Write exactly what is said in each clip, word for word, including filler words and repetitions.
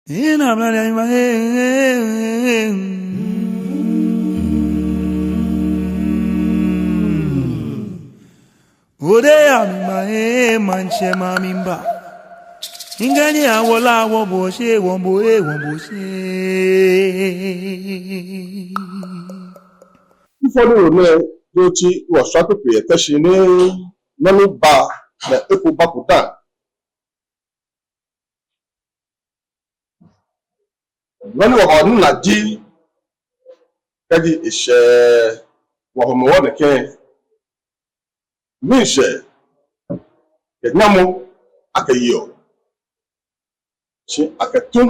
Ina mla ya ima, eh, eh, eh. Ode ya mi ma, eh, maŋtsɛ ma mi mba. Ŋkɛɛ ni awo la wo bo she, wo bo, eh, wo bo she. Ifo ni wo nɛ, do tsi wɔ sua kpekpe yɛ Teshie ni nɔ ni ba, ni eko ba ko da. Nɔ ni wɔbaanu lɛ ji, kɛji eshɛ wɔ Hɔmɔwɔ nɛkɛ, miishɛɛ kɛ nyamɔ akɛyeɔ, shi akɛtuɔ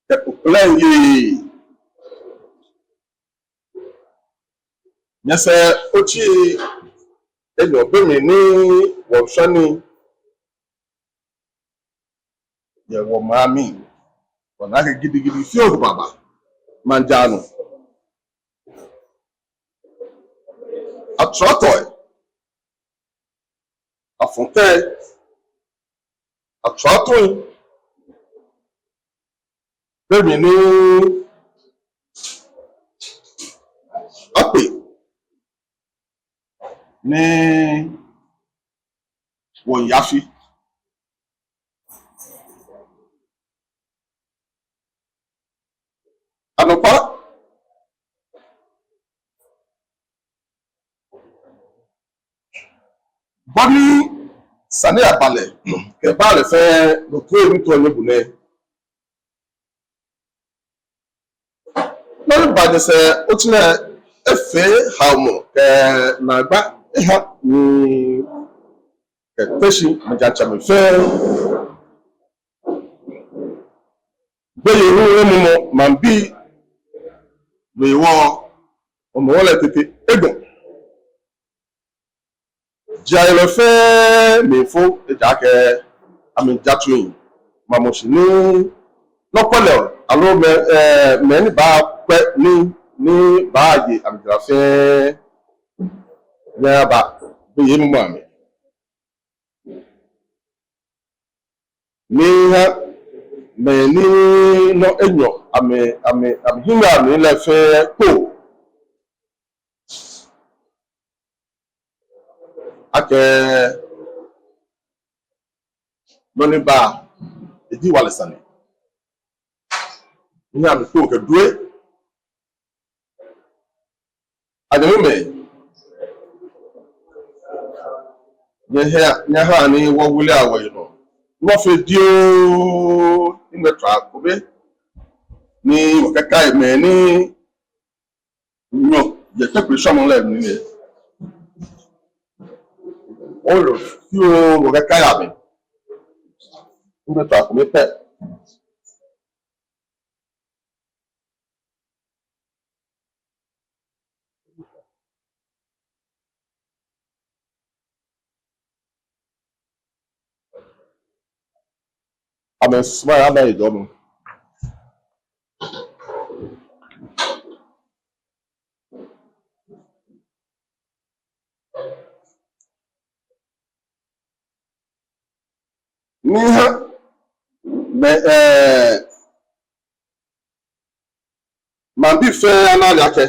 kɛ okpɛlɛŋ yɛ. Nyɛsɛɛ otsi enyɔ be mli ni wɔshwɛ nii yɛ wɔmaŋ mli. Wɔna akɛ gidigidi fioo ko baaba maŋ jaa nɔ. Atsɔɔtɔi, afɔŋtɛi, atsɔɔtɔi, be mli ni akpe ni wɔya afi. Anɔkwa, bɔ ni sane lɛ aba lɛ, kɛ eba lɛ fɛɛ, no toi ni tɔɔ nyɛbu nɛ. Nɔ ni ba nyɛsɛɛ otsi nɛɛ efee haomɔ kɛ naagba eha mi kɛ Teshie maŋtsɛmɛi fɛɛ. Gbeyei hu emumɔ maŋbii, no hewɔ Hɔmɔwɔ lɛ tete egbo. Jara lɛ fɛɛ miifo ejaakɛ amɛja tsui, mamɔ shi ni nɔ kwɛlɔ aloo mɛi, eh, mɛi ni baakwɛ nii, ni baaye amɛjara fɛɛ, nyɛba, gbeyei mumɔ amɛ. Miiha mɛi ni nɔ enyɔ amɛ, amɛ, amɛhiŋmɛi amli lɛ fɛɛ kpo akɛ nɔ ni ba, eji wala sane. Miiha amɛ kpo kɛ due. Anyɛmimɛi, nyɛhaa, nyɛhaa ni wɔwulea wɔyi nɔ. Wɔfee dioo, ni wɔtswa kome, ni wɔkɛkai mɛi ni nyɔ yɛ kpekple shwamɔ lɛ mli lɛ. Wɔlɔ fioo wɔkɛkai amɛ. Ni wɔtswa kome pɛ. Amɛsumɔɔ amɛyi dɔmɔ. Miiha mɛi, eh, maŋbii fɛɛ ana ale akɛ,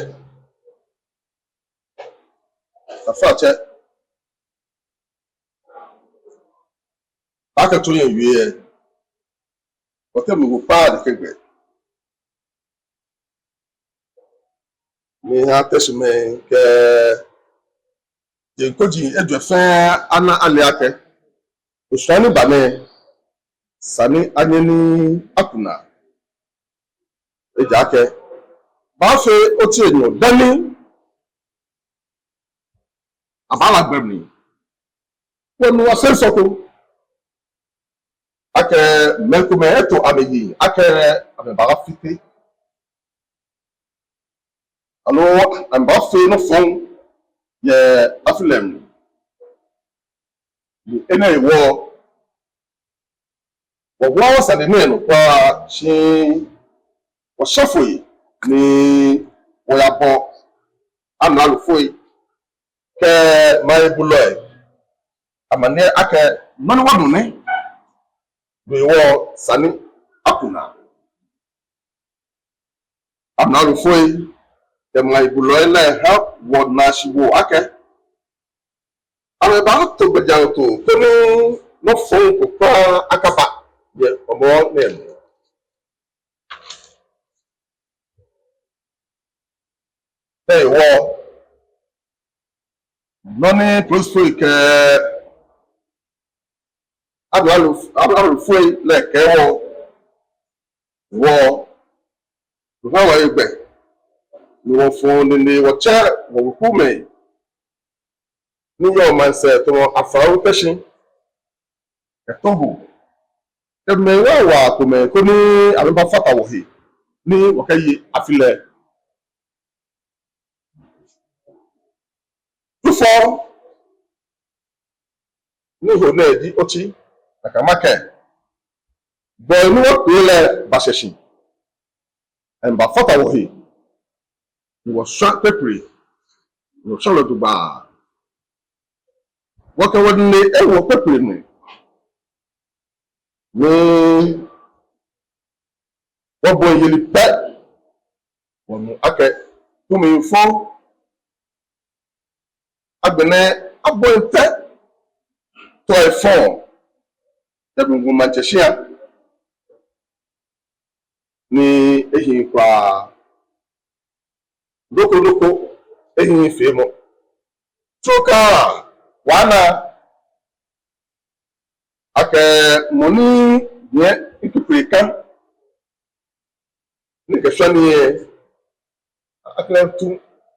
taflatsɛ, akɛ tɔ yɛ wie lɛ, wɔteŋ mli ko kpaa ni kɛ gbɛ. Miiha Teshie mɛi kɛ jeŋ koji ejwɛ fɛɛ ana ale akɛ, oshara ni ba nɛɛ, esa ni anyɛ ni aku naa. Ejaakɛ baafee otsi enyɔ dani abaala gbɛ mli. Wɔnu asɛŋ sɔŋŋ ko akɛ mɛi komɛi eto amɛyi akɛ amɛbaafite, aloo amɛbaafee nɔ fɔŋ yɛ afi lɛ mli. Ni enɛ hewɔ, wɔwoa wɔsane nɛɛ nɔ kwraa shi wɔsha foi ni wɔyabɔ amralofoi kɛ maŋ bulɔi amaniɛ akɛ nɔ ni wɔnu nɛ. No hewɔ sa ni aku naa. Amralofoi kɛ maŋbulɔi lɛ ha wɔnaa shiwoo akɛ amɛbaato gbɛjianɔtoo koni nɔ fɔŋ ko kwraa akaba yɛ Hɔmɔwɔ nɛɛ mli. Hewɔ nɔ ni polisifoi kɛ amralo, amralofoi lɛ kɛɛ wɔ, wɔ, wɔha wɔhe gbɛ ni wɔfo nine wɔtsɛ wɔwekumɛi ni yɔɔ maŋsɛɛ tamɔ Afrawo, Teshie kɛ Togo kɛ mɛi wawaa komɛi koni amɛbafata wɔhe ni wɔkɛye afi lɛ. Tufɔ ni ho nɛɛ ji otsi, nakai makɛɛ gbɔi ni wɔkpe lɛ bashɛ shi, amɛbafata wɔhe ni wɔshwa kpekple, ni wɔshwa lɛ jogbaŋŋ. Wɔkɛ wɔnine ewo kpekple mli ni wɔbɔi yeli pɛ. Wɔnu akɛ tumi fɔ, agbɛnɛ abɔi tɛ tɔ efɔ yɛ Gungu maŋtsɛ shia ni ehiii kwraa. Nɔ ko nɔ ko ehiii feemɔ. Tsoka wana akɛ mɔ ni nyɛ ikpekple ka ni kɛ shwa ni yɛ akɛ tu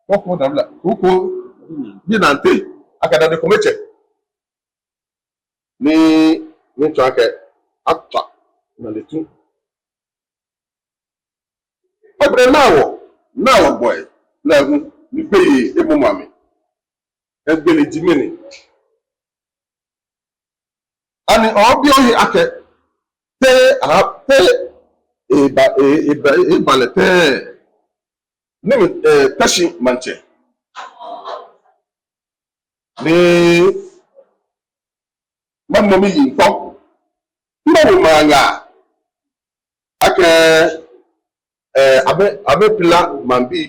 koko dabla koko bi nante akɛ dade kome tsɛ ni ni tsɔ akɛ atwa na le tu. Agbɛnɛ naa wɔ, naa wɔ gbɔi lɛ hu ni gbeyei emɔmɔ amɛ. Egbele ji mɛni? Ani obi ohe akɛ te aha te eba, e, eba, eba lɛ tɛŋŋ ni mi, e, Teshie maŋtsɛ ni mamɔ miyi ŋkɔ. Mawo maŋ ŋaa akɛ, e, amɛ, amɛpila maŋbii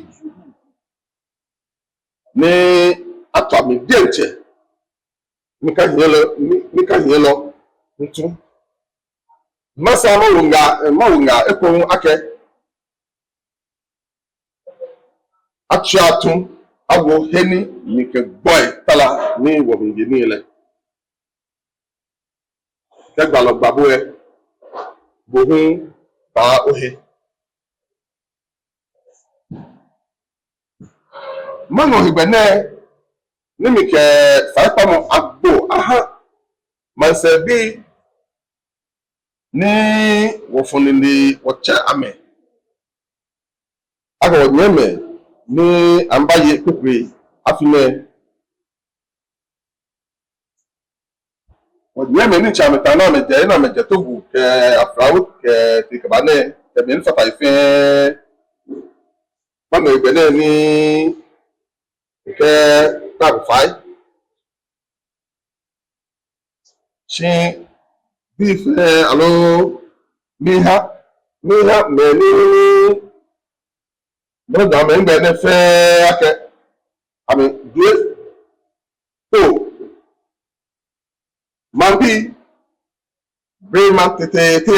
ni atswa mi diɛŋtsɛ. Mikahiɛ lɔ, mi, mikahiɛ lɔ ŋtu. Masa mawo ŋaa, e, mawo ŋaa ekoŋŋ akɛ atswa tu awo he ni mikɛ gbɔi tara ni wɔmiiye nii lɛ. Kɛ gbalɔ gba bo lɛ, bo hu baa ohe. Maŋɔ hegbɛ nɛɛ ni mikɛ faikpamɔ agbo aha maŋsɛɛbii ni wɔfɔ nine wɔtsɛ amɛ akɛ wɔnyɛmimɛi ni amɛbaye kpekple afi nɛɛ. Wɔnyɛmimɛi ni tsɛ amɛta ni amɛjɛ, ni amɛjɛ Togo kɛ Afrawo kɛ tee kɛba nɛɛ, kɛ mɛi ni fata he fɛɛ. Maŋɔ hegbɛ nɛɛ ni mikɛ naa ko fai. Shi bii fɛɛ aloo miha, miha mɛi ni mɛi ni daa mɛi gbɛ nɛɛ fɛɛ akɛ amɛdue kpo. Maŋbii, blema tete tete,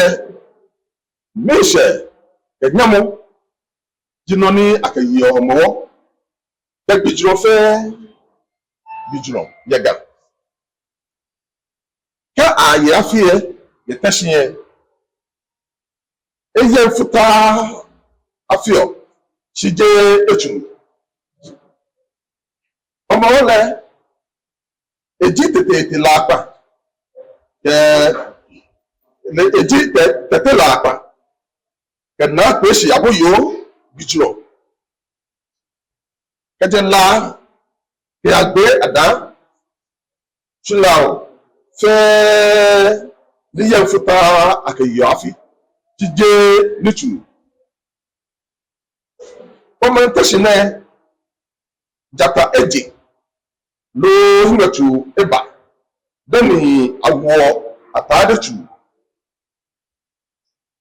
miishɛɛ kɛ nyamɔ ji nɔ ni akɛyeɔ Hɔmɔwɔ kɛ gbijurɔ fɛɛ gbijurɔ yɛ Ga. Kɛ aye afi lɛ yɛ Teshie lɛ, eyɛŋ futaa afeɔ, shi jeee etsuru. Hɔmɔwɔ lɛ, eji tete tete Lakpa, kɛ, lɛ eji tɛ, tete Lakpa, kɛ Naa Kpeshi aboyoo gbijurɔ. Kɛjɛ La kɛyagbe Adaa, Tsulao fɛɛ ni yɛŋ futaa akɛyeɔ afi, shi jeee nitsumɔ. Kɔmɛntɛ shi nɛ, jata eje loo hiŋmɛitsuu eba, beni awoɔ ataade tsuu.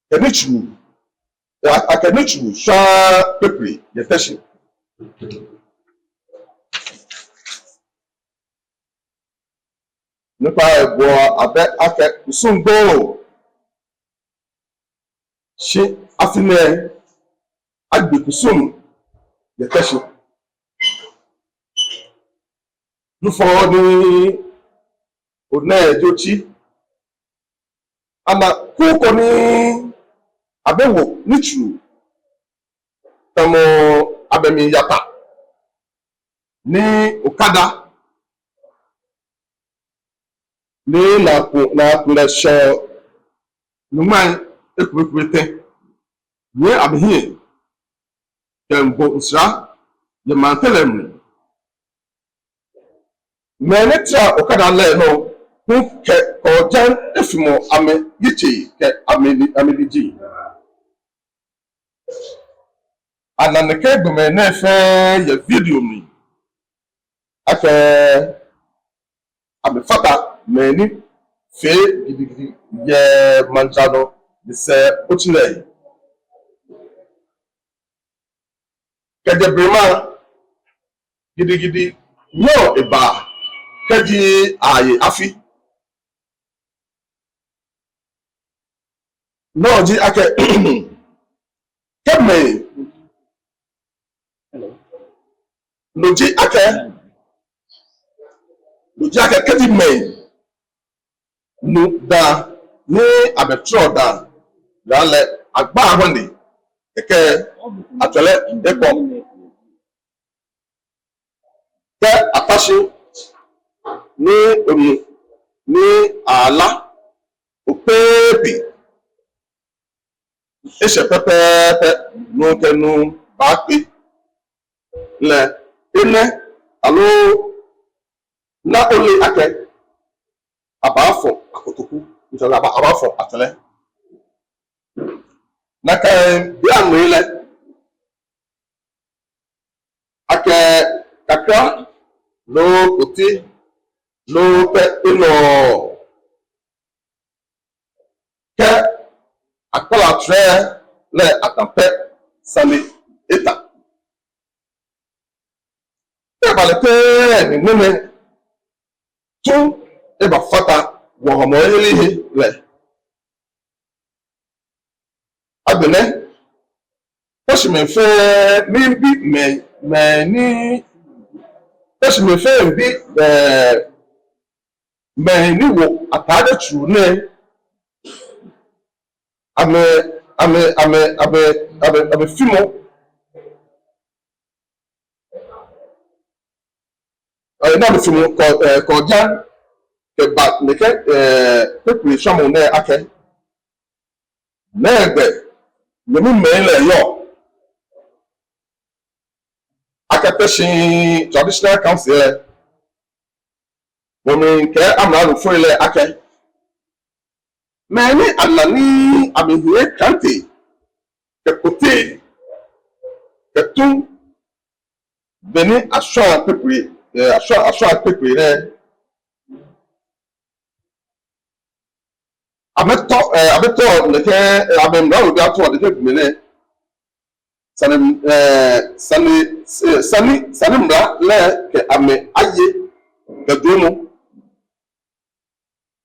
kɛ nitsumɔ, a-, akɛ nitsumɔ shwaaa kpekple yɛ Teshie. Nukpa ebua abɛ akɛ kusum gbo, shi afi nɛɛ agbe kusum yɛ Teshie. Nufɔ ni onɛ jotsi, ana kuu ko ni abɛwo nitsumɔ tamɔ abɛmiiya ta, ni okada ni naaku, naaku lɛ shɛɔ nyɔŋmai ekpekple etɛ, ni amɛhiɛ kɛmiibo nsra yɛ maŋ tɛlɛ mli. Mɛi ni tara okada lɛ nɔ hu kɛ kɔɔjaŋ efimɔ amɛyitsei kɛ amɛ, amɛniji. Ana nɛkɛ gbɔmɛi nɛɛ fɛɛ yɛ video mli akɛ amɛfata mɛi ni fee gidigidi yɛ maŋtsɛ nɔ ni sɛɛ otsi lɛ. Kɛjɛ blema gidigidi nyɛɔ ebaa kɛji aaye afi. No ji akɛ, kɛ mɛi, no ji akɛ, no ji akɛ kɛji mɛi nu daa ni abɛtɔrɔ daa, daa lɛ agbaa ŋwane, kɛkɛ atswɛlɛ ekɔ. Kɛ ata shi ni onu ni ala okpeekpe, eshɛ pɛpɛɛpɛ, nuu kɛ nuu baakpe lɛ, enɛ aloo naa ole akɛ abaafɔ akotoku, misala aba, abaafɔ atswɛlɛ. Nakai bei amli lɛ, akɛ kakla loo oti loo pɛ enɔ. Kɛ akpala atswɛlɛ lɛ ata pɛ, sane eta. Kɛ eba lɛ tɛŋŋ ni ŋmɛnɛ tun ebafata wɔ Hɔmɔwɔ yeli he lɛ? Agbɛnɛ, Teshie mɛi fɛɛ miibi mɛi, mɛi ni, Teshie mɛi fɛɛ miibi, ɛɛ, mɛi ni wo atade tsuru nɛɛ, amɛ, amɛ, amɛ, amɛ, amɛ, amɛfimɔ, ɛɛ, ni amɛfimɔ kɔ, ɛɛ, kɔɔjaŋ kɛba nɛkɛ, ɛɛ, kpekple shwamɔ nɛɛ akɛ, nɛgbɛ nyɛmimɛi lɛ yɔɔ? Akɛ Teshie Traditional Council lɛ, wɔmiikɛɛ amralofoi lɛ akɛ, mɛi ni ana ni amɛhiɛ klante kɛ kpoti kɛ tu beni ashwaa kpekple, ɛɛ, ashwaa, ashwaa kpekple nɛɛ, amɛtɔ, ɛɛ, amɛtɔ nɛkɛ, ɛɛ, amɛmralo bi atɔ nɛkɛ gbɛ nɛɛ. Sane, ɛɛ, sane, ɛɛ, sane, sane mra lɛ kɛ amɛ aye kɛ jɔɔmɔ.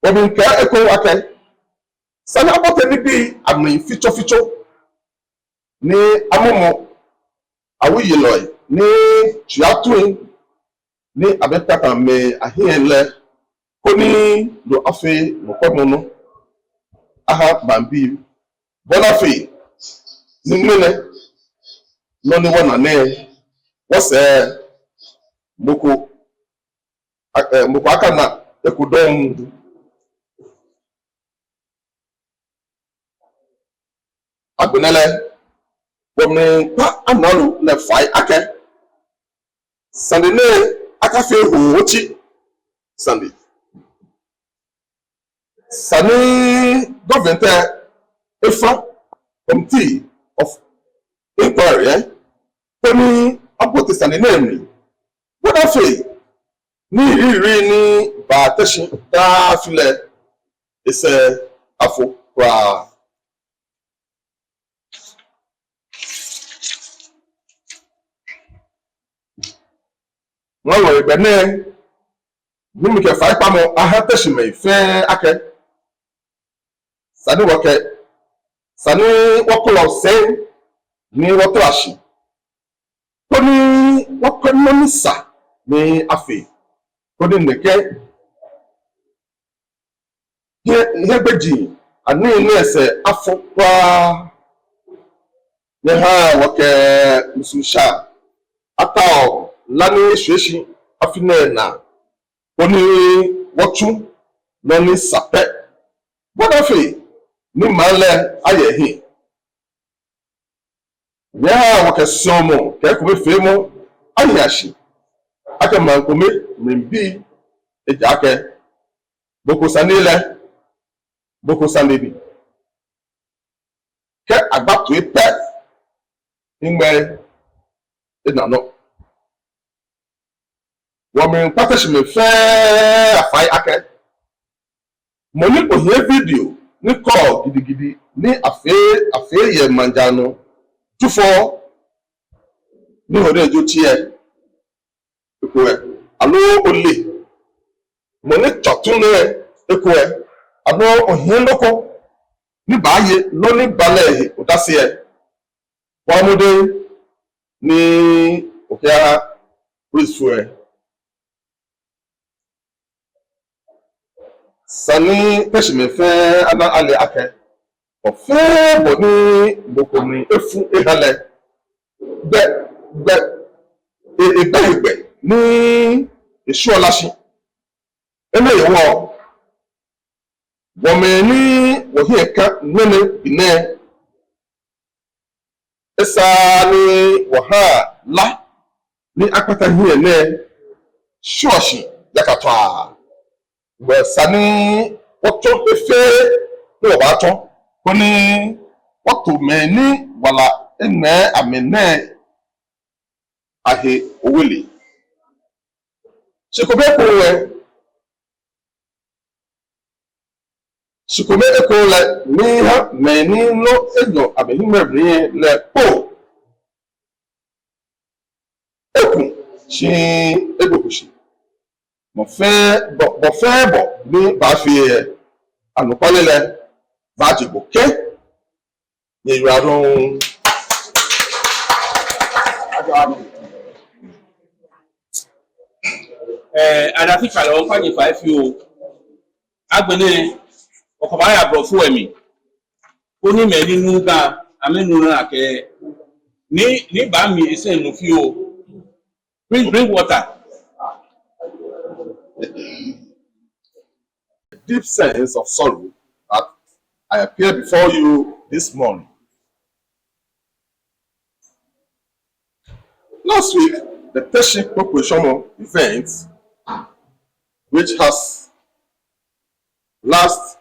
Wɔmiikɛɛ ekoŋŋ akɛ, sane ni abote nibii amli fitsofitso, ni amɔmɔ awuyelɔi ni tsui atui, ni abɛkpata mɛi ahiɛ lɛ, koni no afee nɔkwɛmɔnɔ aha maŋbii, bɔ ni afee ni ŋmɛnɛ nɔ ni wɔna nɛɛ, wɔsɛɛ mɔ ko, a-, ɛɛ, mɔ ko akana eko dɔŋŋ. Agbɛnɛ lɛ, wɔmiikpa amralo lɛ fai akɛ, sane nɛɛ akafee hoo otsi sane. Sane ni government lɛ efa committee of inquiry, ɛɛ, koni abote sane nɛɛ mli, bɔ ni afee ni yiyii ni baa Teshie daa afi lɛ, esɛɛ afo kwraa. ŋmalɔ hegbɛ nɛɛ, ni mikɛ faikpamɔ aha Teshimɛi fɛɛ akɛ, esa ni wɔkɛ, esa ni wɔkɔlɔ sɛi ni wɔtara shi, koni wɔkwɛ nɔ ni sa ni afee, koni nɛkɛ hiɛ, hiɛgbeji anii nɛɛ sɛɛ afɔ kwraa. Nyɛhaa wɔkɛ musuŋshãa atao la ni eshwie shi afi nɛɛ naa, koni wɔtsu nɔ ni sa pɛ, bɔ ni afee ni maŋ lɛ aya hiɛ. Nyɛhaa wɔkɛ suɔmɔ kɛ ekomefeemɔ ahia shi akɛ maŋ kome mlibii, ejaakɛ mɔ ko sane lɛ, mɔ ko sane ni. Kɛ agba toi pɛ, hiŋmɛi ena nɔ. Wɔmiikpa Teshimɛi fɛɛ afai akɛ, mɔ ni ohiɛ video ni kɔɔ gidigidi ni afee, afee yɛ maŋjaanɔ Jufɔ ni ho ni ejo tiɛ eko lɛ, aloo ole mɔ ni tsɔ tu nɛɛ eko lɛ, aloo ohiɛ nɔ ko ni baaye nɔ ni ba lɛ he odase lɛ, bɔa mɔdɛŋ ni okɛha polisifoi lɛ. Esa ni Teshimɛi fɛɛ ana ale akɛ, bɔ fɛɛ bɔ ni mɔ ko mli efu eha lɛ, gbɛ, gbɛ, e, egbɛ hegbɛ ni eshwieɔ la shi. Enɛ hewɔ, wɔmɛi ni wɔhiɛ ka ŋmɛnɛ gbi nɛɛ, esa ni wɔha la ni akpata hiɛ nɛɛ shwieɔ shi yaka tɔa. Esa ni wɔtsɔ he fɛɛ ni wɔbaatsɔ, koni wɔto mɛi ni wala eŋmɛɛ amɛ nɛɛ ahe owele. Shi kome ekoŋŋ lɛ, shi kome ekoŋŋ lɛ, miiha mɛi ni nɔ enyɔ amɛhiŋmɛi mli lɛ kpo. Eku shi egboko shi. Bɔ fɛɛ bɔ, bɔ fɛɛ bɔ ni baafee lɛ, anɔkwale lɛ baaje bo kɛ. Nyɛyiwaladɔŋŋ. Ɛɛ, adafitswalɔi, wɔmiikpa nyɛ fai fioo. Agbɛnɛ, wɔkɛbaaya Blɔfo lɛ mli. Koni mɛi ni nuuu Ga, amɛnu nɔ ni akɛɛ. Ni, ni baami esɛɛ nu fioo. Bring, bring water. Deep sense of sorrow that I appear before you this morning. Last week, the Teshie Kpokpoeshɔmɔ event, which has last,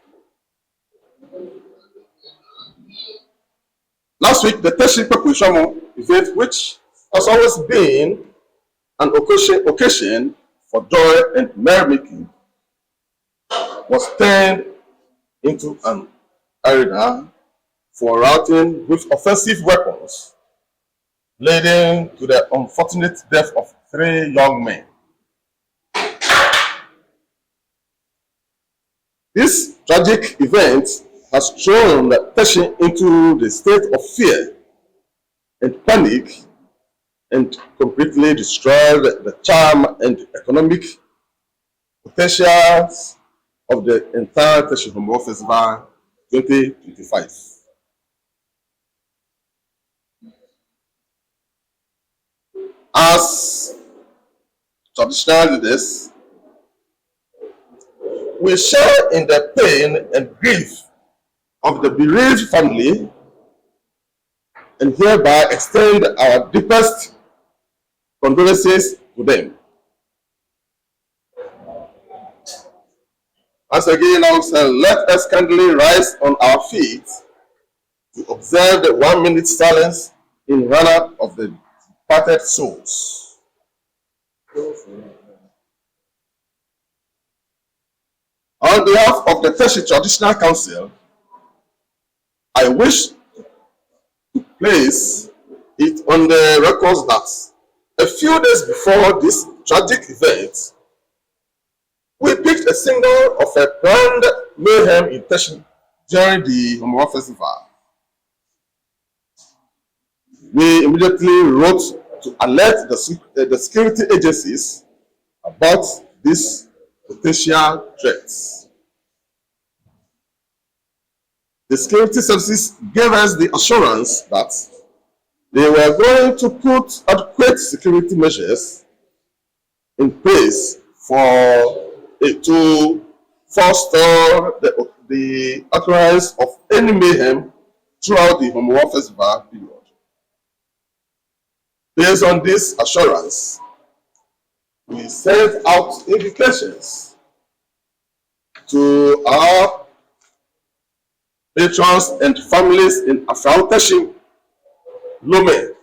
last week, the Teshie Kpokpoeshɔmɔ event, which has always been an occasion, occasion for joy and merrymaking, was turned into an arena for routing with offensive weapons, leading to the unfortunate death of three young men. This tragic event has thrown Teshie into the state of fear and panic and completely destroyed the charm and economic potentials of the entire Teshie Homowo Festival twenty twenty-five. As traditional leaders, we share in the pain and grief of the bereaved family and hereby extend our deepest condolences to them. Once again, I will say, let us kindly rise on our feet to observe the one minute silence in honor of the departed souls. On behalf of the Teshie Traditional Council, I wish to place it on the records that a few days before this tragic event, we picked a single of a planned mayhem in Teshie during the Hɔmɔwɔ festival. We immediately wrote to alert the sec-, uh, the security agencies about these potential threats. The security services gave us the assurance that they were going to put adequate security measures in place for it to forestall the, the occurrence of any mayhem throughout the Hɔmɔwɔ festival period. Based on this assurance, we sent out invitations to our patrons and families in Aflao Teshie, Lome,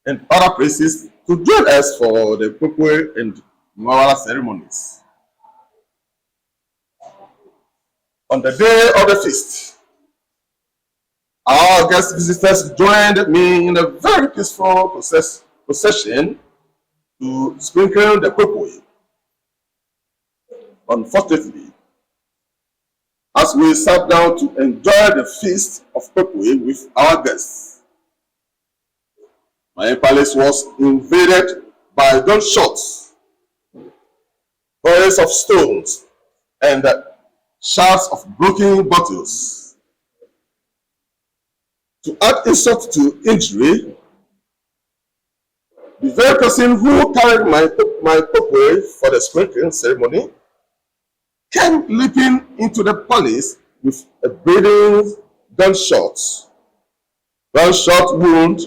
and other places to join us for the Kpokpoi and Mawala ceremonies. On the day of the feast, our guest visitors joined me in a very peaceful process, procession to sprinkle the Kpokpoi. Unfortunately, as we sat down to enjoy the feast of Kpokpoi with our guests, my palace was invaded by gunshots, volleys of stones, and shards of broken bottles. To add insult to injury, the very person who carried my, my Kpokpoi for the sprinkling ceremony came leaping into the palace with a bleeding gunshot, gunshot wound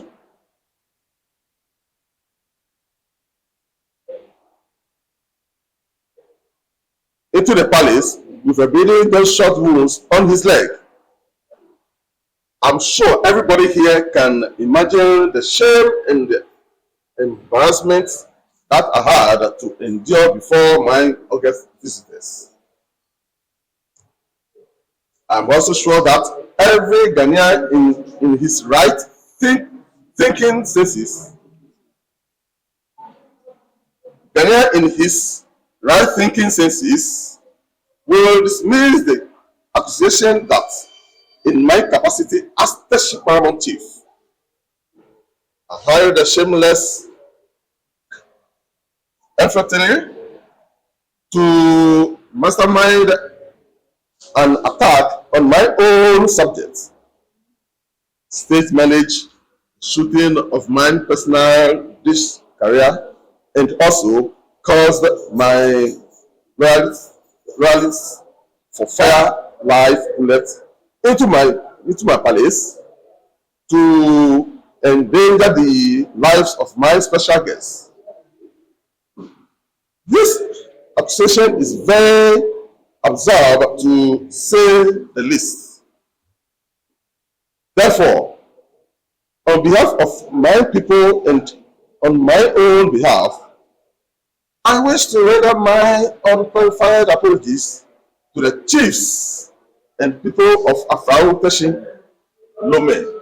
into the palace with a bleeding gunshot wounds on his leg. I'm sure everybody here can imagine the shame and the embarrassment that I had to endure before my august visitors. I'm also sure that every Ghanaian in, in his right think, thinking senses, Ghanaian in his right thinking senses will dismiss the accusation that in my capacity as Teshie Paramount Chief, I hired the shameless infantry to mastermind an attack on my own subjects, stage manage shooting of my personal dish career, and also caused my rallies, rallies for fire live bullets into my, into my palace to endanger the lives of my special guests. This accusation is very absurd, to say the least. Therefore, on behalf of my people and on my own behalf, I wish to render my unqualified apologies to the chiefs and people of Aflao Teshie, Lome,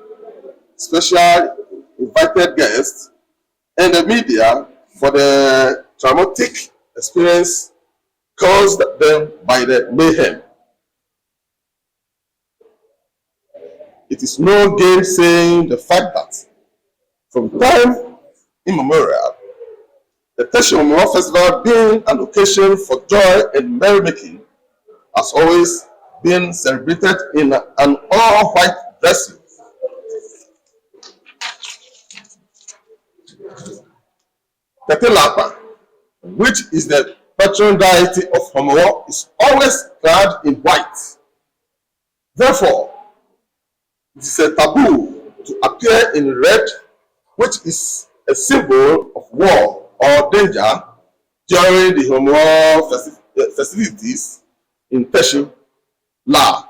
special invited guests, and the media for the traumatic experience caused them by the mayhem. It is no gainsaying the fact that from time immemorial, the Teshie Hɔmɔwɔ Festival, being an occasion for joy and merrymaking, has always been celebrated in an all-white dressing. Tetteh Lakpa, which is the patron deity of Hɔmɔwɔ, is always clad in white. Therefore, it is a taboo to appear in red, which is a symbol of war or danger during the Hɔmɔwɔ festi-, eh, festivities in Teshie, La,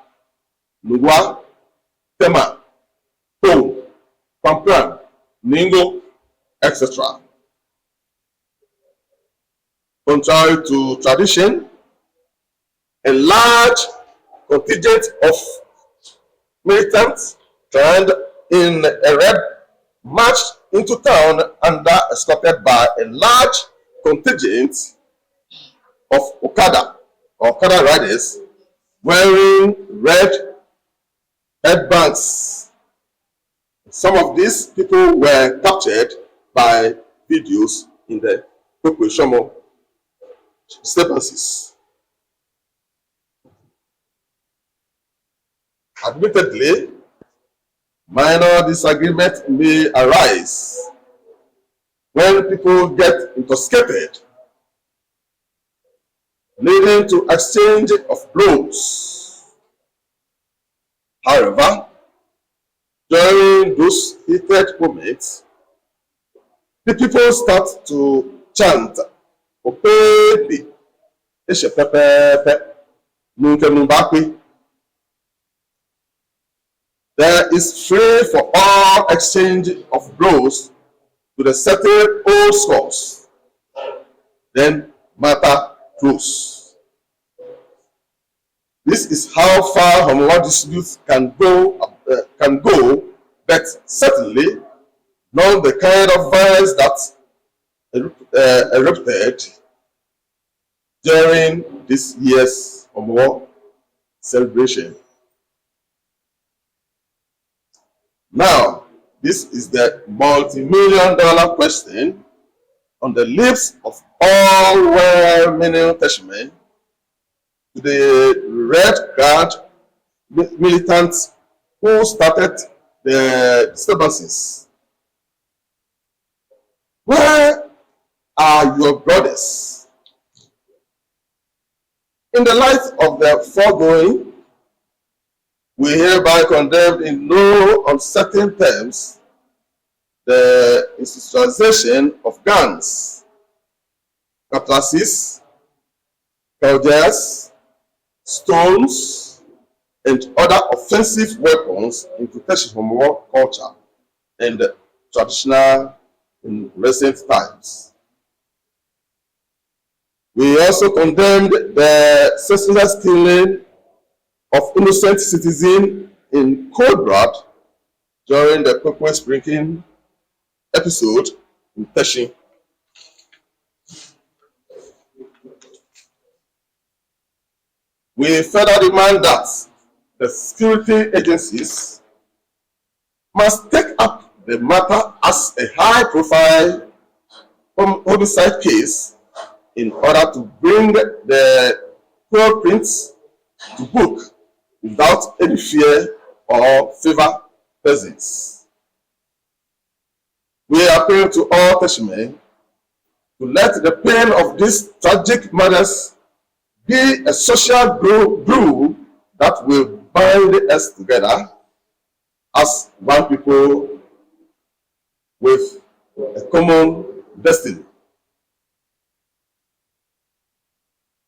Nungua, Tema, Pon, Prampram, Ningo, et cetera. Contrary to tradition, a large contingent of militants clad in a red marched into town under, escorted by a large contingent of Okada or Okada riders wearing red headbands. Some of these people were captured by videos in the Kwekwe Shormor disturbances. Admittedly, minor disagreement may arise when people get intoxicated, leading to exchange of blows. However, during those heated moments, the people start to chant, "Opeebi eshɛ pɛpɛɛpɛ, nuu kɛ nuu baakpe." There is free for all exchange of blows to the settle old scores. Then matter close. This is how far Hɔmɔwɔ disputes can go, uh, can go, but certainly not the kind of violence that, uh, erupted during this year's Hɔmɔwɔ celebration. Now, this is the multi-million dollar question on the lips of all well-meaning Teshie men to the Red Guard mi-, militants who started the disturbances. Where are your brothers? In the light of the foregoing, we hereby condemn in no uncertain terms the institutionalization of guns, cutlasses, kujais, stones, and other offensive weapons into Teshie Hɔmɔwɔ culture and traditional in recent times. We also condemned the senseless killing of innocent citizens in cold blood during the Kwekwe sprinkling episode in Teshie. We further demand that the security agencies must take up the matter as a high-profile hom-, homicide case in order to bring the culprits to book without any fear or favor presence. We appeal to all Teshie men to let the pain of these tragic murders be a social glue, glue that will bind us together as one people with a common destiny.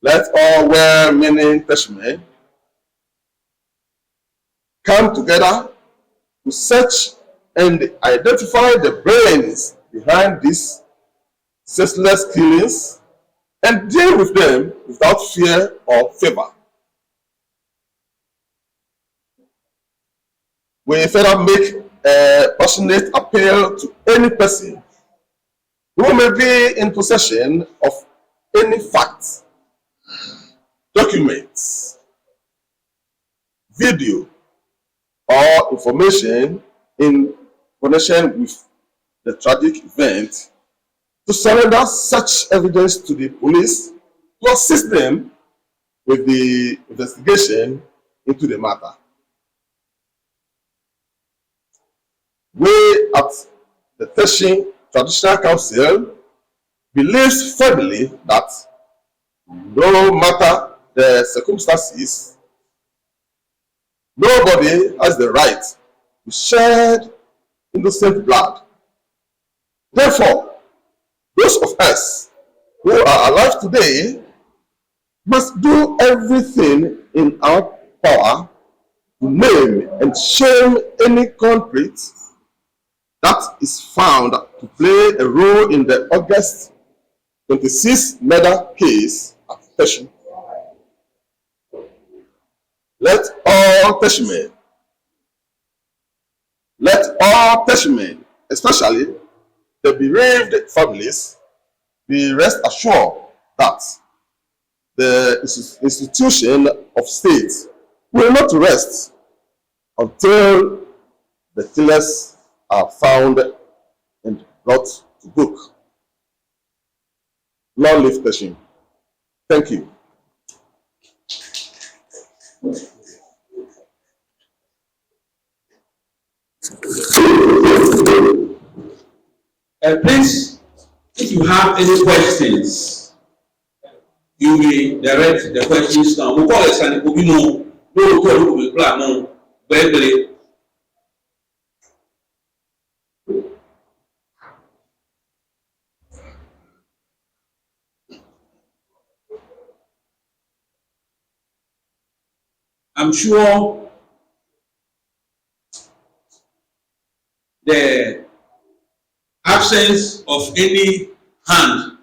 Let all well-meaning Teshie men come together to search and identify the brains behind these senseless killings and deal with them without fear or favor. We further make a passionate appeal to any person who may be in possession of any facts, documents, video, or information in connection with the tragic event to surrender such evidence to the police to assist them with the investigation into the matter. We at the Teshie Traditional Council believes firmly that no matter the circumstances, nobody has the right to shed innocent blood. Therefore, those of us who are alive today must do everything in our power to name and shame any culprit that is found to play a role in the August twenty-sixth murder case at Teshie. Let all Teshie men, let all Teshie men, especially the bereaved families, be rest assured that the institution of state will not rest until the killers are found and brought to book. Long live Teshie. Thank you. Uh, please, if you have any questions, you may direct the questions now. We'll call a Sunday Kubino. No, we'll call you. I'm sure the absence of any hand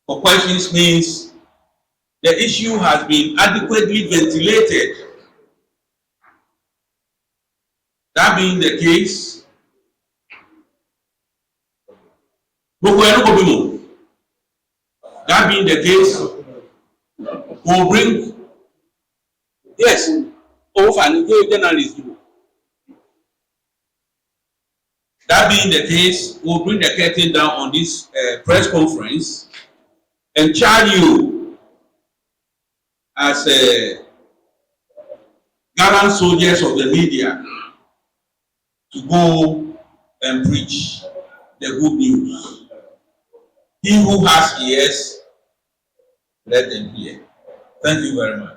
for questions means the issue has been adequately ventilated. That being the case, that being the case, we'll bring, yes, over and journalist. That being the case, we'll bring the curtain down on this uh, press conference and charge you as a gallant soldiers of the media to go and preach the good news. He who has ears, let them hear. Thank you very much.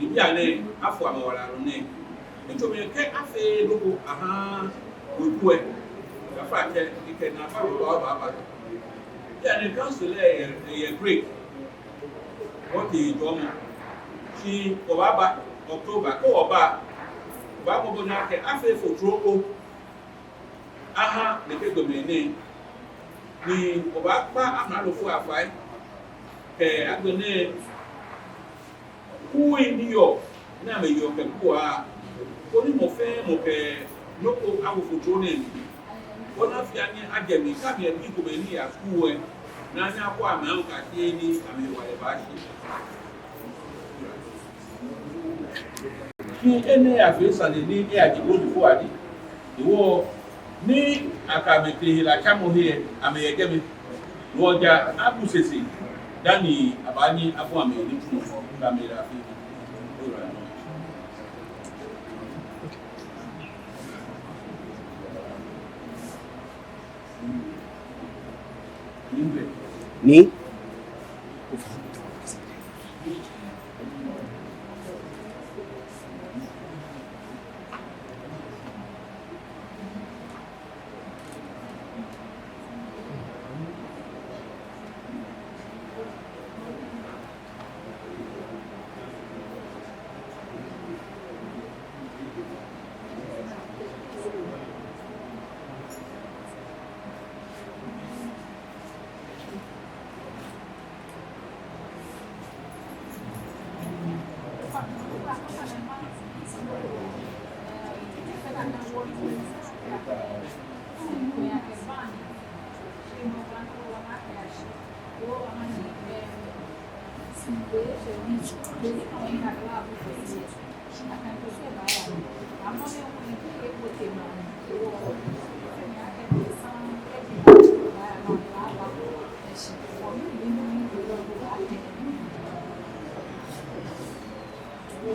Bianɛ, afɔ amɛwala nɛɛ. Etsɔɔ mi akɛ afee nɔ ko aha weku lɛ. Afɔ akɛ, ekɛ naagba babaoo baaba. Bianɛ council lɛ yɛ, yɛ break. Wɔtee jɔɔmɔ. Shi wɔbaaba October, kɛ wɔba, wɔbaamɔ bɔ ni akɛ afee fotro ko aha nɛkɛ gbɔmɛi nɛɛ, ni wɔbaakpa amralofoi afai kɛ agbɛnɛ kuwui ni yɔɔ, ni amɛyɔɔ kɛ kuwui, koni mɔ fɛɛ mɔ kɛ nɔ ko awo fotro nɛɛ mli. Koni afii anyɛ ajɛ mli, kɛ amɛbii komɛi ni yaa skul lɛ, ni anyɛ akɔ amɛ awo kɛyashi he ni amɛhewalɛ baashi. Shi enɛ yafee sane ni eyaje Gbolofoi adɛŋ. Hewɔ ni akɛ amɛtee helatsamɔhe lɛ, amɛyɛ jɛmɛ. Hewɔ ja abu sese dani abaanyɛ abu amɛ nitsumɔ, kɛ amɛla fɛɛ. Ni?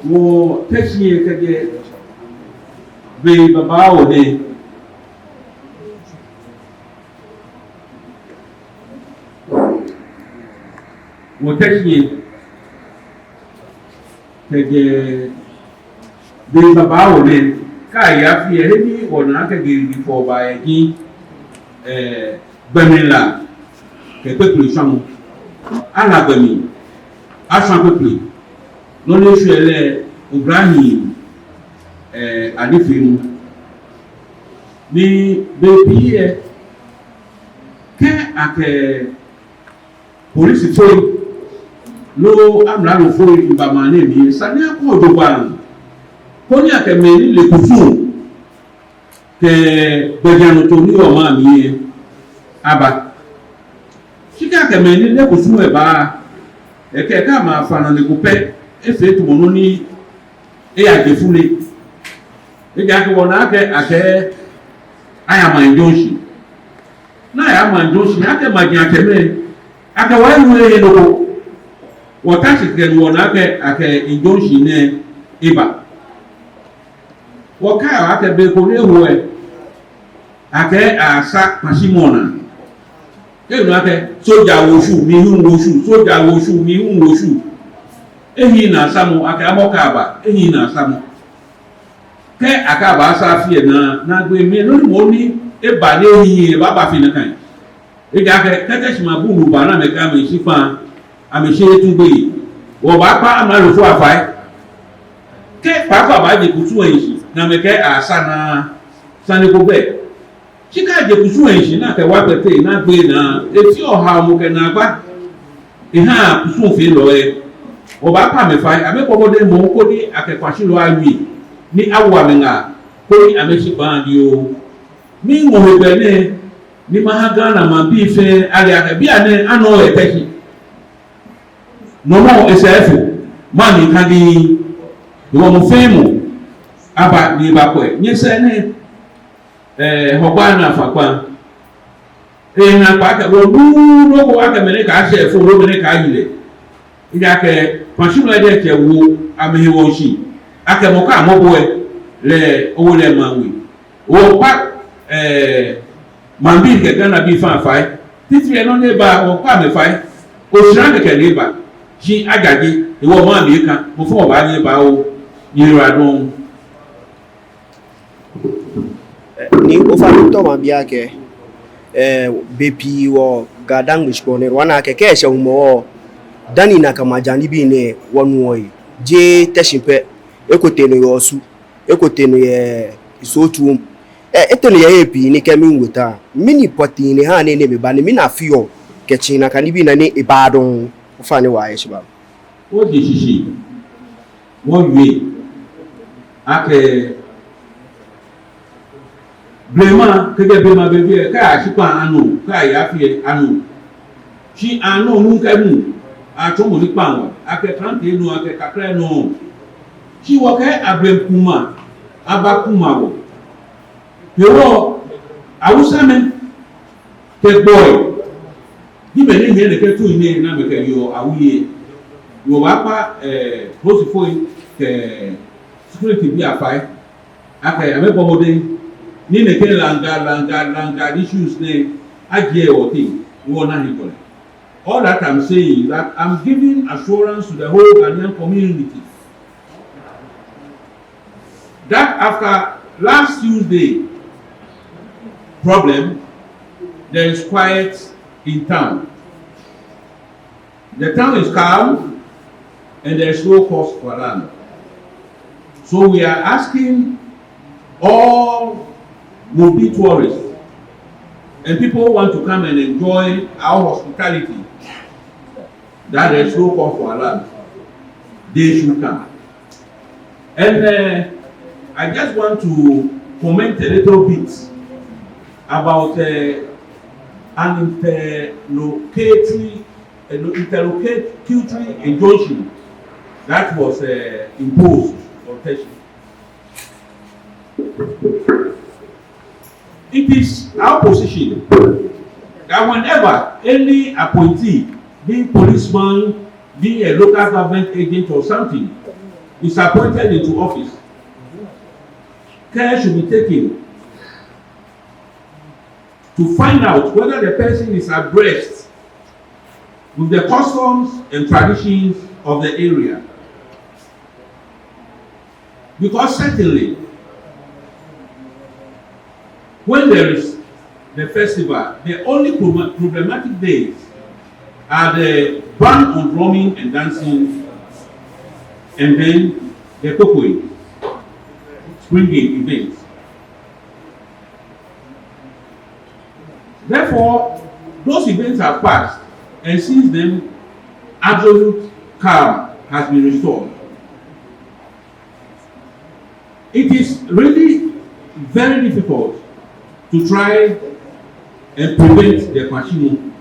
Wɔ Teshie kɛjɛ be babaoo nɛɛ. Wɔ Teshie kɛjɛ be babaoo nɛɛ, kɛ aya fɛɛ he ni wɔna akɛ Ga fɔ ba yɛ ji, eh, gbɔmɛi la kɛ kpekple shwamɔ. Ala gbɔmɛi, ashwa kpekple. Nɔ ni eshwɛ lɛ, oblahii, eh, anifeemɔ. Ni bei pii lɛ, kɛ akɛ polisifoi loo amralofoi miiba maŋ nɛɛ mli lɛ, esa ni akɔ jogbaŋŋ koni akɛ mɛi ni le kusum Ɛɛ, gbɛjianɔtoo ni yɔɔ maŋ mli lɛ aba. Shi kɛ akɛ mɛi ni lɛ kusum lɛ ba, ekɛ kɛ amɛfã nɔ ni ko pɛ, efee tamɔ nɔ ni eyaje fule. Ejaakɛ wɔna akɛ, akɛ ayama injunction. Ni ayama injunction, akɛ maji atsɛmɛi, akɛ wɔyɛ nɔ ko. Wɔta shi kɛ wɔna akɛ, akɛ injunction nɛɛ eba. Wɔkaiɔ akɛ be ko ni eho lɛ, akɛ asa kpashimɔ naa. Kɛ enu akɛ soja wo shu, mi hu wo shu, soja wo shu, mi hu wo shu. Ehiii naasamɔ, akɛ amɔ kɛ aba, ehiii naasamɔ. Kɛ akɛ aba asa afi lɛ naa, naagbee mli lɛ nɔ ni mɔ ni eba ni ehiii lɛ baaba afi nakai. Ejaakɛ kɛ Teshie maŋ buulu ba ni amɛkɛ amɛshikpaa, amɛsheee tsu gbeyei, wɔbaakpa amralofoi afai. Kɛ kpaako abaaje kusum lɛ shishi ni amɛkɛɛ asa naa, sane ko bɛ. Shi kɛ aje kusum lɛ shishi ni akɛ wa kpɛtɛ naagbee naa, efeɔ haomɔ kɛ naagba ehaa kusumfeelɔi lɛ. Wɔbaakpa amɛ fai, amɛbɔ mɔdɛŋ moŋ koni akɛ kpashilɔi awie, ni awo amɛ ŋaa, koni amɛshikpaa adi oo. Miŋɔ hegbɛ nɛɛ ni maha Ghana maŋbii fɛɛ ale akɛ bianɛ anɔ yɛ Teshie. Nɔmɔ esɛɛ efo, maŋ lɛ kã diŋŋ, hewɔ mɔ fɛɛ mɔ aba ni ebakwɛ. Nyɛsɛɛ nɛɛ, ɛɛ, Hɔgbaa Naa Fakpa, enaakpa akɛ wɔnuuu nɔ ko akɛ mɛni ka shɛ efo, loo mɛni ka yi lɛ. Ejaakɛ kpashilɔi lɛ diɛŋtsɛ wo amɛhe wɔŋshi akɛ mɔ ka mɔ bo lɛ, lɛ owo lɛ maŋ we. Wɔkpa, ɛɛ, maŋbii kɛ Ghanabii fɛɛ fai. Titri lɛ nɔ ni eba, wɔkpa amɛ fai. Oshara kɛkɛ ni eba. Shi ajaje, hewɔ maŋ lɛ ekã, mɔ fɛɛ mɔ baanyɛ eba oo, nyɛyiwaladɔŋŋ. Ni ofainɛ mitao mabi akɛ, ɛɛ, bei pii wɔ Ga-Dangme shikpɔŋ nɛɛ, wɔna akɛ kɛ eshɛ Hɔmɔwɔ, dani nakai maji anibii nɛɛ wɔnuɔ lɛ, jeee Teshie pɛ, eko tee nɔ yɛ Osu, eko tee nɔ yɛ Soo Tuwom. Ɛɛ, etee nɔ yɛ hei pii ni kɛ miiwie ta, mɛni pɔtɛɛ ni ha ni enɛɛmɛi ba ni mɛni afeɔ kɛtsĩ nakai nibii nɛɛ ni ebaaa dɔŋŋ, ofainɛ wɔya shi ba. Wɔje shishi, wɔwie akɛ blema, kɛjɛ blema beibii lɛ, kɛ ashikpaa anɔ, kɛ afi lɛ anɔ. Shi anɔ nu kɛ nu, atsɔɔ mɔ ni kpaa wa, akɛ klante nɔ, akɛ kakla nɔ. Shi wɔkɛɛ ablema kuma, aba kuma wɔ. Hewɔ, Awusamɛi kɛ gbɔi, ni mɛi ni hiɛ nɛkɛ tsu nɛɛ ni amɛkɛyeɔ awui lɛ, wɔbaakpa, ɛɛ, polisifoi kɛ security bii afai akɛ amɛbɔ mɔdɛŋ ni nɛkɛ langa, langa, langa issues nɛɛ ajie wɔteŋ, wɔna hiɛkɔlɛ. All that I'm saying is that I'm giving assurance to the whole Ghanaian community that after last Tuesday problem, there is quiet in town. The town is calm and there is no cause for alarm. So we are asking all would-be tourists and people who want to come and enjoy our hospitality that there is no cause for alarm. They should come. And, uh, I just want to comment a little bit about, uh, an interlocutory, uh, interlocutory injunction that was, uh, imposed on Teshie. It is our position that whenever any appointee, be policeman, be a local government agent or something, is appointed into office, care should be taken to find out whether the person is abreast with the customs and traditions of the area. Because certainly, when there is the festival, the only prob-, problematic days are the ban on drumming and dancing, and then the Kpokpoi spring game events. Therefore, those events have passed, and since then, absolute calm has been restored. It is really very difficult to try and prevent the Kpashimɔ.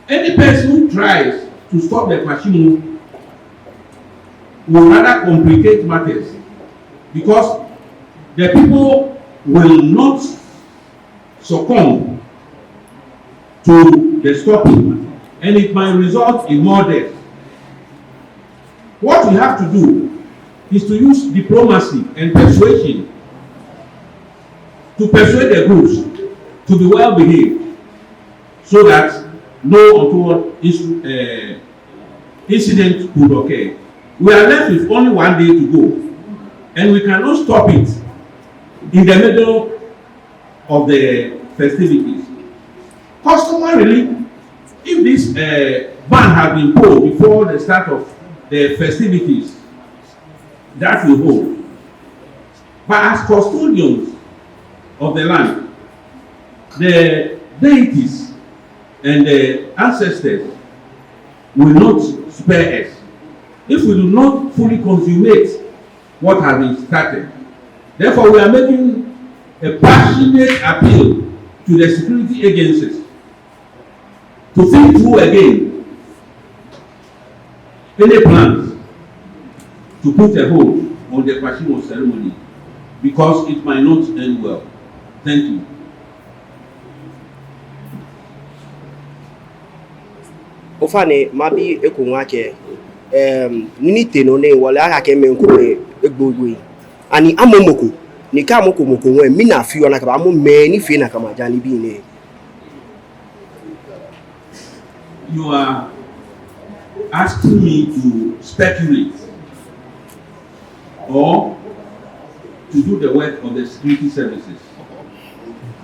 Any person who tries to stop the Kpashimɔ will rather complicate matters, because the people will not succumb to the stopping, and it might result in more death. What we have to do is to use diplomacy and persuasion to persuade the groups to be well behaved, so that no untoward ins-, uh, incident could occur. We are left with only one day to go, and we cannot stop it in the middle of the festivities. Customarily, if this, uh, ban had been put before the start of the festivities, that will hold. But as custodians of the land, the deities and the ancestors will not spare us if we do not fully consummate what has been started. Therefore, we are making a passionate appeal to the security agencies to think through again any plans to put a hold on the Kpashimɔ ceremony, because it might not end well. Thank you. Ofainɛ, mabi eko ŋwa akɛ, em, nɔ ni tee nɔ nɛɛ, wɔle akɛ mɛi komɛi egbo gbɛ. Ani amɔ mɔ ko, ni kɛ amɔko mɔ ko ŋwɛi, mɛni afeɔ nakai, amɔ mɛi ni fee nakai maja nibii nɛɛ. You are asking me to speculate or to do the work of the security services.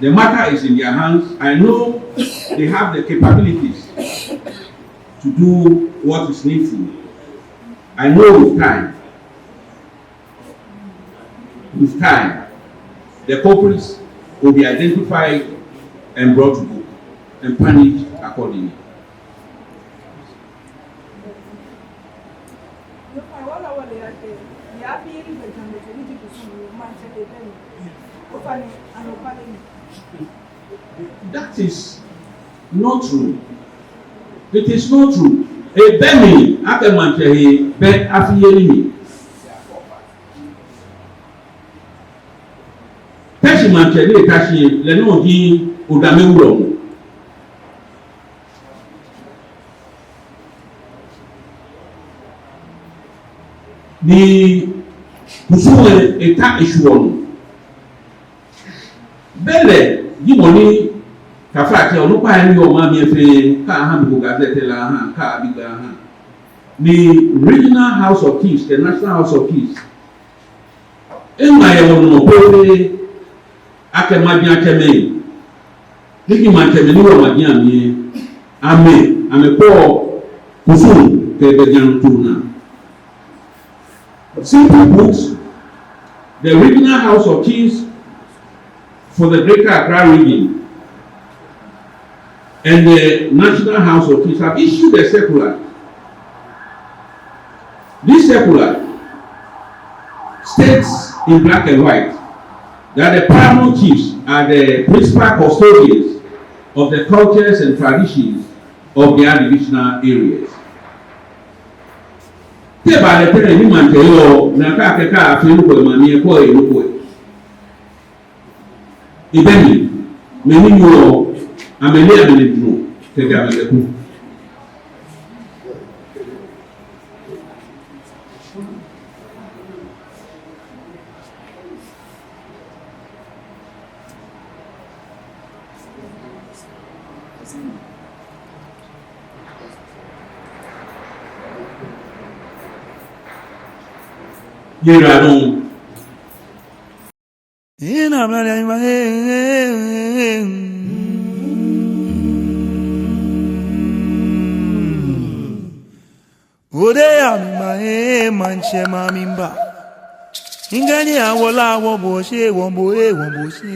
The matter is in their hands. I know they have the capabilities to do what is needful. I know with time, with time, the culprits will be identified and brought to book and punished accordingly. That is not true. It is not true. Ebɛ mli akɛ maŋtsɛ he bɛ afiyeli mli. Teshie maŋtsɛ ni Teshie lɛ nɔ ji Odame wulɔmɔ. Ni kusum lɛ eta eshwuɔ nɔ. Belɛ ji mɔ ni, taflatsɛ, onukpai ni yɔɔ maŋ mli fɛɛ, kɛ aha mɔ ko gazette lɛ aha, kɛ abi gbɛ aha. Ni Regional House of Chiefs kɛ National House of Chiefs, eŋma yɛ wɔnɔ pɛpɛɛpɛ akɛ majiatsɛmɛi, ni ji maŋtsɛmɛi ni yɔɔ maji amli, amɛ, amɛkpɔ kusum kɛ gbɛjianɔtoo naa. Simply put, the Regional House of Chiefs for the Greater Accra Region and the National House of Chiefs have issued a circular. This circular states in black and white that the paramount chiefs are the principal custodians of the cultures and traditions of their divisional areas. Te eba lɛ tɛŋŋ ni maŋtsɛ yɔɔ, ni akɛɛ akɛ kɛ afee nɔ ko yɛ maŋ mli lɛ, kɛ eeya nɔ ko lɛ? Ebɛ mli, mɛi ni yɔɔ, amɛleee amɛniji nɔ, kɛkɛ amɛbɛ ku. Yɛ ra dɔŋŋ. Ina mla ya ma, eh, eh, eh, eh. Ode ya mi ma, eh, maŋtsɛ ma mi mba. Ngani awola wo bo she, wo bo, eh, wo bo she.